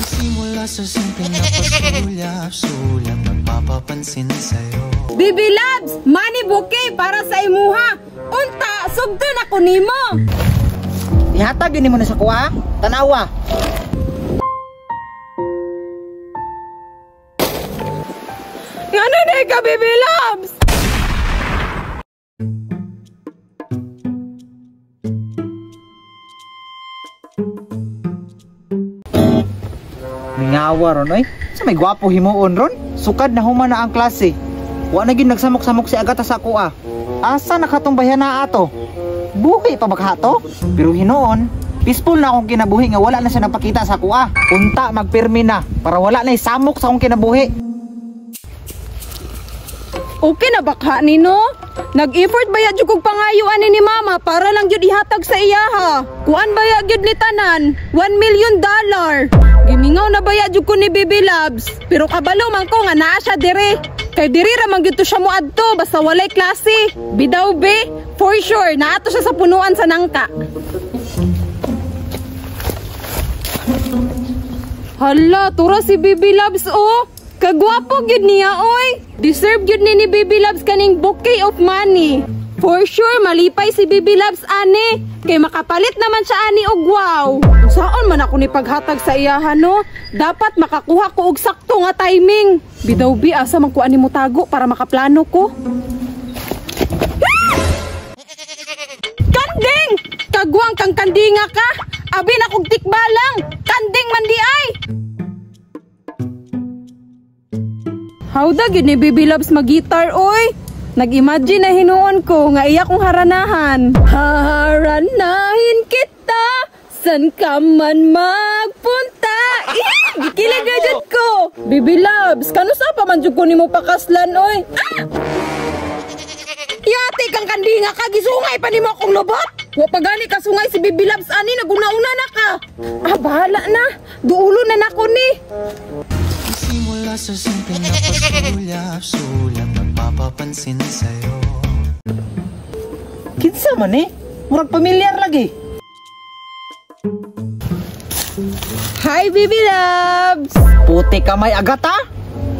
Simula sa simpleng napasulyap-sulyap, nagpapapansin sa'yo. Bibi Labs, money bouquet para sa imuha. Unta, sugdon ako nimo. Ihatag yun mo na sa kuha. Tanawa. Ngano na ka, Bibi Labs? Mingawa ron oy. Sa may gwapo himuon ron. Sukad na human na ang klase. Wa na gyud nagsamok-samok si Agata sa kuha. Asa nakatong bayhana ato? Buhi pa ba kato? Pero hinuon, peaceful na akong kinabuhi nga wala na siya nagpakita sa kuha. Unta magpirmi na para wala na isamok sa akong kinabuhi. Okay na bakha nino? Nag-effort ba ya jud kog pangayo ani ni mama para lang jud ihatag sa iyaha? Kuan ba ya jud ni tanan? $1 million. Gimingaw na ba ya jud ko ni Bibi Labs? Pero kabalo man ko nga naa siya dire. Kay diri ra man gyud to siya moadto basta walay klase. Bidaw be, for sure naa to siya sa punuan sa nangka. Hala, tura si Bibi Labs oh. Kagwapo gyud niya oy. Deserve gyud ni Bibi Labs kaning bouquet of money. For sure malipay si Bibi Labs ani kay makapalit naman siya ani og wow. Unsaon man ako ni paghatag sa iyaha no? Dapat makakuha ko og sakto nga timing. Bidaw bi asa man ko ani motago para makaplano ko. Kanding! Kagwang kang kandinga ka. Abi na kog tikbalang. Kanding man di ay. Howda gyud ni Bibi Labs mag-guitar oy. Nag-imagine na hinuon ko nga iya kong haranahan. Haranahin kita san ka man magpunta. Gikilig na jud ko. Bibi Labs, kanusa pa man jud ko nimo pakaslan oy. Ah! Yati kang kandinga ka, gisungay pa nimo akong lobot. Wa pa gani kasungay si Bibi Labs ani, naguna-una na ka. Ah, bahala na. Duulo na nako ni. Simula sa simpleng napasulyap-sulyap, nagpapapansin sa'yo. Kinsa man eh? Murag pamilyar lagi. Hi, Bibi Labs! Puti kamay Agata?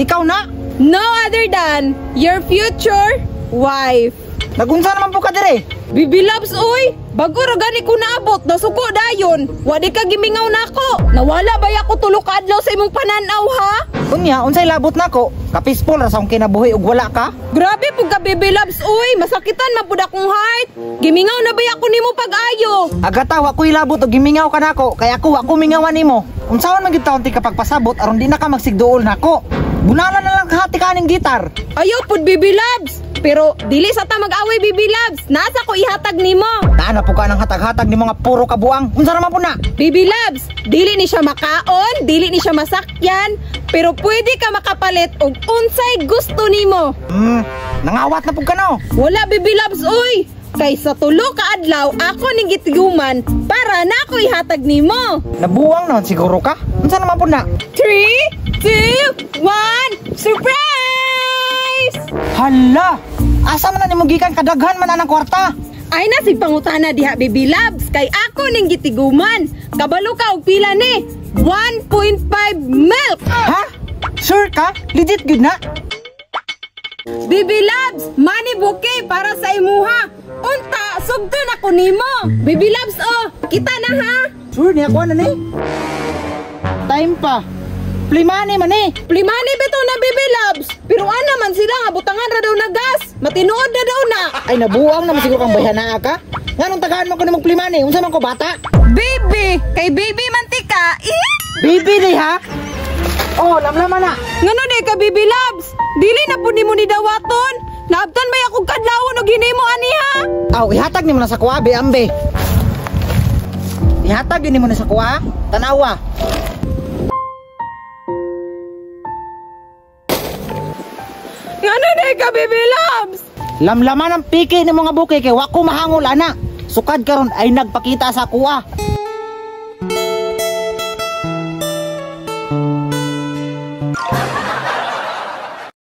Ikaw na? No other than your future wife. Nagunsa naman po ka dire? Bibi Labs, oy! Bago ra gani ko naabot, nasuko dayon. Wa di ka gimingaw nako. Nawala ba ako tulo ka adlaw sa imong pananaw ha? Unya, unsay labot nako? Ka-peaceful ra sa akong kinabuhi ug wala ka? Grabe pud ka, Bibi Labs, oy! Masakitan man pud akong heart. Gimingaw na ba ako nimo pag-ayo? Agata, wa ko'y labot og gimingaw ka nako, kay ako wa ko mingawan nimo. Unsaon man gyud taon ti kapagpasabot aron di na ka magsigduol nako? Bunalan na lang kahati kaning gitar. Ayaw pud, Bibi Labs. Pero dili sa ta mag-away, Bibi Labs. Nasa ko ihatag nimo. Naa na po ka ng hatag-hatag ni mga puro kabuang. Unsa naman po na? Bibi Labs, dili ni siya makaon, dili ni siya masakyan, pero pwede ka makapalit og unsay gusto nimo. Nangawat na pud ka no. Wala, Bibi Labs, oy. Kay sa tulo ka adlaw ako ning gitiguman para nako ihatag nimo. Nabuang naman siguro ka. Unsa naman po na? 3, 2, 1, surprise! Hala! Asa man na nimo gikan kadaghan man anang kwarta? Ay na sig pangutana diha, Bibi Labs, kay ako ning gitiguman. Kabalo ka og pila ni? 1.5 milk. Ha? Sure ka? Legit gyud na? Bibi Labs, money bouquet para sa imuha. Unta, sugdon ako nimo. Bibi Labs, oh, kita na ha. Sure niya ko na ni. Time pa. Plimani man eh. Plimani bitaw na, Bibi Labs. Pero ana man sila nga butangan ra daw na gas. Matinuod na daw na. Ay nabuang naman siguro kang bayhanaa ka. Nganong tagaan man ko nimong plimani? Unsa man ko bata? Baby, kay baby man tika. Eh? Baby di ha? Oh, lamlaman na. Ngano di ka, Bibi Labs? Dili na pud nimo ni dawaton. Naabtan may akong kadlawon og hinimo ani ha? Aw, ihatag nimo na sa kuha, be ambe. Ihatag nimo na sa kuha. Tanawa. Ngano di ka, Bibi Labs? Lamlaman ang piki ni mga buke kay wa ko mahangol ana. Sukad karon ay nagpakita sa kuha.